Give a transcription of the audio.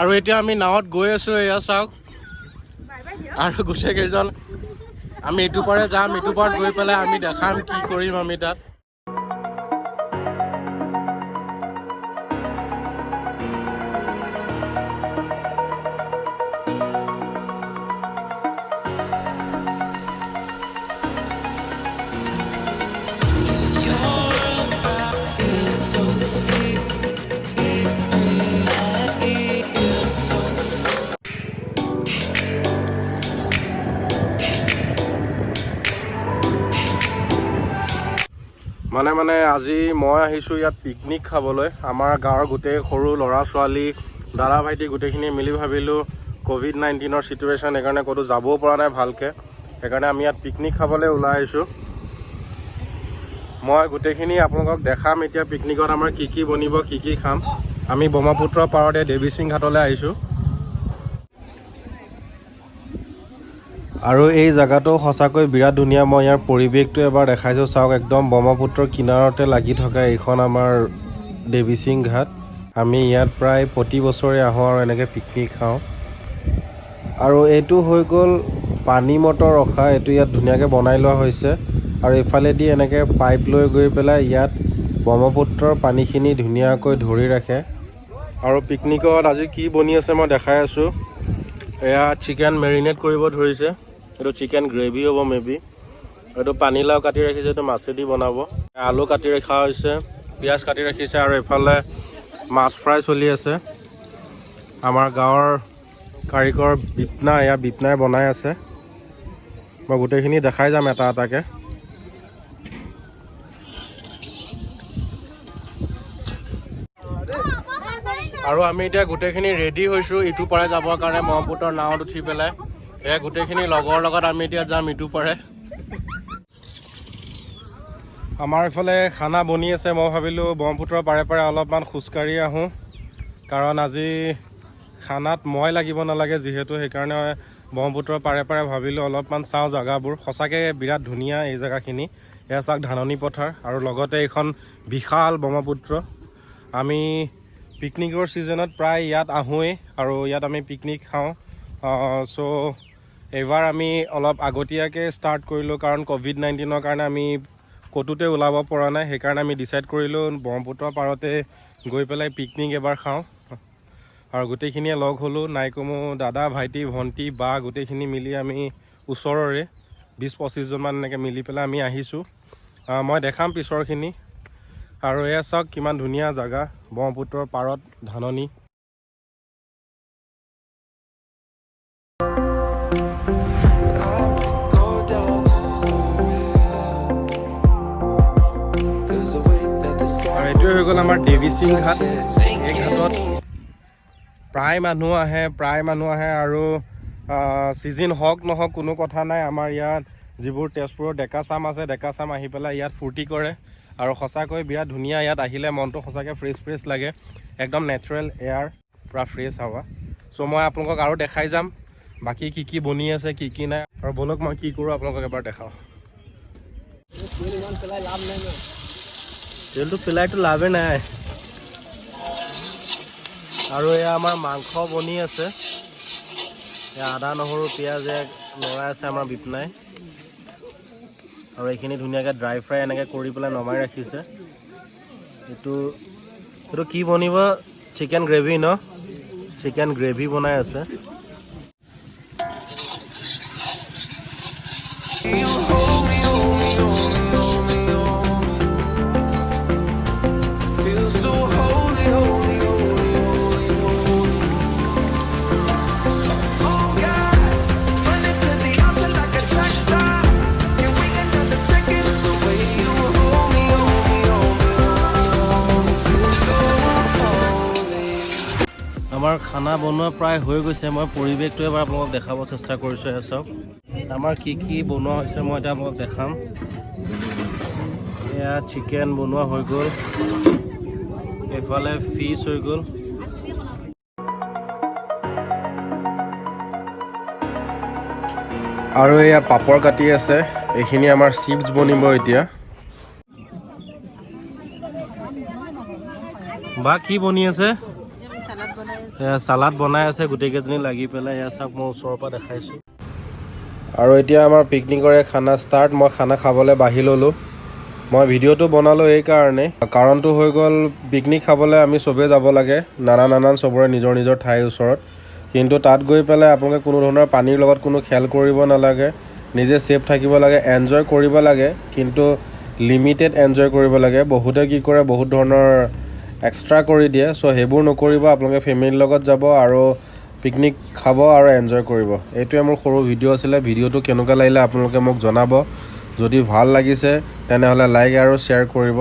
আৰু এতিয়া আমি নাৱত গৈ আছো, এয়া চাওক। আৰু গোটেইকেইজন আমি ইটো পাৰে যাম, ইটো পাৰত গৈ পেলাই আমি দেখাম কি কৰিম আমি তাত। মানে মানে আজি মই আহিছোঁ ইয়াত পিকনিক খাবলৈ। আমাৰ গাঁৱৰ গোটেই সৰু ল'ৰা ছোৱালী, দাদা ভাইটি গোটেইখিনি মিলি ভাবিলোঁ, ক'ভিড-19ৰ চিটুৱেশ্যন, সেইকাৰণে ক'তো যাবও পৰা নাই ভালকৈ, সেইকাৰণে আমি ইয়াত পিকনিক খাবলৈ ওলাই আহিছোঁ। মই গোটেইখিনি আপোনালোকক দেখাম এতিয়া পিকনিকত আমাৰ কি কি বনিব, কি কি খাম। আমি ব্ৰহ্মপুত্ৰৰ পাৰতে দেৱী সিং ঘাটলৈ আহিছোঁ। আৰু এই জেগাটো সঁচাকৈ বিৰাট ধুনীয়া। মই ইয়াৰ পৰিৱেশটো এবাৰ দেখাইছোঁ, চাওক। একদম ব্ৰহ্মপুত্ৰৰ কিনাৰতে লাগি থকা এইখন আমাৰ দেৱী সিং ঘাট। আমি ইয়াত প্ৰায় প্ৰতি বছৰে আহোঁ আৰু এনেকৈ পিকনিক খাওঁ। আৰু এইটো হৈ গ'ল পানী মটৰ ৰখা, এইটো ইয়াত ধুনীয়াকৈ বনাই লোৱা হৈছে। আৰু এইফালেদি এনেকৈ পাইপ লৈ গৈ পেলাই ইয়াত ব্ৰহ্মপুত্ৰৰ পানীখিনি ধুনীয়াকৈ ধৰি ৰাখে। আৰু পিকনিকত আজি কি বনি আছে মই দেখাই আছোঁ। এয়া চিকেন মেৰিনেট কৰিব ধৰিছে, এইটো চিকেন গ্ৰেভি হ'ব মে বি। এইটো পানীলাও কাটি ৰাখিছে, এইটো মাছেদি বনাব। আলু কাটি ৰখা হৈছে, পিঁয়াজ কাটি ৰাখিছে আৰু এইফালে মাছ ফ্ৰাই চলি আছে। আমাৰ গাঁৱৰ কাৰিকৰ বিপনা, এয়া বিপনাই বনাই আছে। মই গোটেইখিনি দেখাই যাম এটা এটাকৈ। আৰু আমি এতিয়া গোটেইখিনি ৰেডি হৈছোঁ ইটো পাৰে যাবৰ কাৰণে, ব্ৰহ্মপুত্ৰৰ নাৱত উঠি পেলাই। এয়া গোটেইখিনি লগৰ লগত আমি এতিয়া যাম ইটো পাৰে। আমাৰ এইফালে খানা বনি আছে। মই ভাবিলোঁ ব্ৰহ্মপুত্ৰৰ পাৰে পাৰে অলপমান খোজকাঢ়ি আহোঁ, কাৰণ আজি খানাত মই লাগিব নালাগে যিহেতু, সেইকাৰণে ব্ৰহ্মপুত্ৰৰ পাৰে পাৰে ভাবিলোঁ অলপমান চাওঁ জেগাবোৰ। সঁচাকৈ বিৰাট ধুনীয়া এই জেগাখিনি। এয়া চাওক, ধাননি পথাৰ আৰু লগতে এইখন বিশাল ব্ৰহ্মপুত্ৰ। আমি পিকনিকৰ ছিজনত প্ৰায় ইয়াত আহোঁৱেই আৰু ইয়াত আমি পিকনিক খাওঁ। চ' এইবাৰ আমি অলপ আগতীয়াকৈ ষ্টাৰ্ট কৰিলোঁ, কাৰণ ক'ভিড-19ৰ কাৰণে আমি ক'তোতে ওলাব পৰা নাই। সেইকাৰণে আমি ডিচাইড কৰিলোঁ ব্ৰহ্মপুত্ৰৰ পাৰতে গৈ পেলাই পিকনিক এবাৰ খাওঁ। আৰু গোটেইখিনিয়ে লগ হ'লোঁ, নাই কমেও দাদা, ভাইটি, ভণ্টি, বা গোটেইখিনি মিলি আমি ওচৰৰে 20-25জনমান এনেকৈ মিলি পেলাই আমি আহিছোঁ। মই দেখাম পিছৰখিনি। আৰু এয়া চাওক, কিমান ধুনীয়া জেগা, ব্ৰহ্মপুত্ৰৰ পাৰত ধাননি। I might go down to the river. 'Cause the way that the sky আৰু এইটোৱে হৈ গ'ল আমাৰ দেৱী সিং ঘাট। it's এই ঘাটত প্ৰায় মানুহ আহে, প্ৰায় মানুহ আহে। আৰু ছিজন হওক নহওক কোনো কথা নাই, আমাৰ ইয়াত যিবোৰ তেজপুৰৰ ডেকা চাম আছে, ডেকা চাম আহি পেলাই ইয়াত ফূৰ্তি কৰে। আৰু সঁচাকৈ বিৰাট ধুনীয়া, ইয়াত আহিলে মনটো সঁচাকৈ ফ্ৰেছ ফ্ৰেছ লাগে, একদম নেচাৰেল এয়াৰ, পূৰা ফ্ৰেছ হাৱা। চ' মই আপোনালোকক আৰু দেখাই যাম বাকী কি কি বনি আছে, কি কি নাই। আৰু ব'লক, মই কি কৰোঁ আপোনালোকক এবাৰ দেখাওঁ। তেলটো পেলাইতো লাভে নাই। আৰু এয়া আমাৰ মাংস বনি আছে। এয়া আদা, নহৰু, পিঁয়াজ এয়া লৰাই আছে আমাৰ বিপনাই। আৰু এইখিনি ধুনীয়াকৈ ড্ৰাই ফ্ৰাই এনেকৈ কৰি পেলাই নমাই ৰাখিছে। এইটো কি বনিব? চিকেন গ্ৰেভি ন? চিকেন গ্ৰেভি বনাই আছে। You hold me, hold me, hold me, hold me, hold me. Feel so holy, holy, holy, holy, holy. Oh God, running to the altar like a track star. Can't wait another second. 'Cause the way you hold me, hold me, hold me, hold me, hold me, feel so holy. আমাৰ খানা বনোৱা প্ৰায় হৈ গৈছে। মই পৰিৱেশটো এবাৰ আপোনালোকক দেখাব চেষ্টা কৰিছোঁ। এয়া চাওক, আমাৰ কি কি বনোৱা হৈছে, মই এতিয়া আপোনালোকক দেখাম। এয়া চিকেন বনোৱা হৈ গ'ল, এইফালে ফিছ হৈ গ'ল। আৰু এয়া পাপৰ কাটি আছে, এইখিনি আমাৰ চিপছ বনিব এতিয়া। বা, কি বনি আছে? চালাড বনাই আছো। এয়া চালাড বনাই আছে গোটেইকেইজনী লাগি পেলাই। এয়া চাওক, মই ওচৰৰ পৰা দেখাইছোঁ। আৰু এতিয়া আমাৰ পিকনিকৰে খানা ষ্টাৰ্ট। মই খানা খাবলৈ বাঢ়ি ল'লোঁ। মই ভিডিঅ'টো বনালোঁ এইকাৰণে, কাৰণটো হৈ গ'ল পিকনিক খাবলৈ আমি চবেই যাব লাগে নানান নানান চবৰে নিজৰ নিজৰ ঠাইৰ ওচৰত। কিন্তু তাত গৈ পেলাই আপোনালোকে কোনো ধৰণৰ পানীৰ লগত কোনো খেল কৰিব নালাগে। নিজে ছেফ থাকিব লাগে, এনজয় কৰিব লাগে, কিন্তু লিমিটেড এনজয় কৰিব লাগে। বহুতে কি কৰে, বহুত ধৰণৰ এক্সট্ৰা কৰি দিয়ে। চ' সেইবোৰ নকৰিব। আপোনালোকে ফেমিলিৰ লগত যাব আৰু পিকনিক খাব আৰু এনজয় কৰিব। এইটোৱে মোৰ সৰু ভিডিঅ' আছিলে। ভিডিঅ'টো কেনেকুৱা লাগিলে আপোনালোকে মোক জনাব। যদি ভাল লাগিছে, তেনেহ'লে লাইক আৰু শ্বেয়াৰ কৰিব।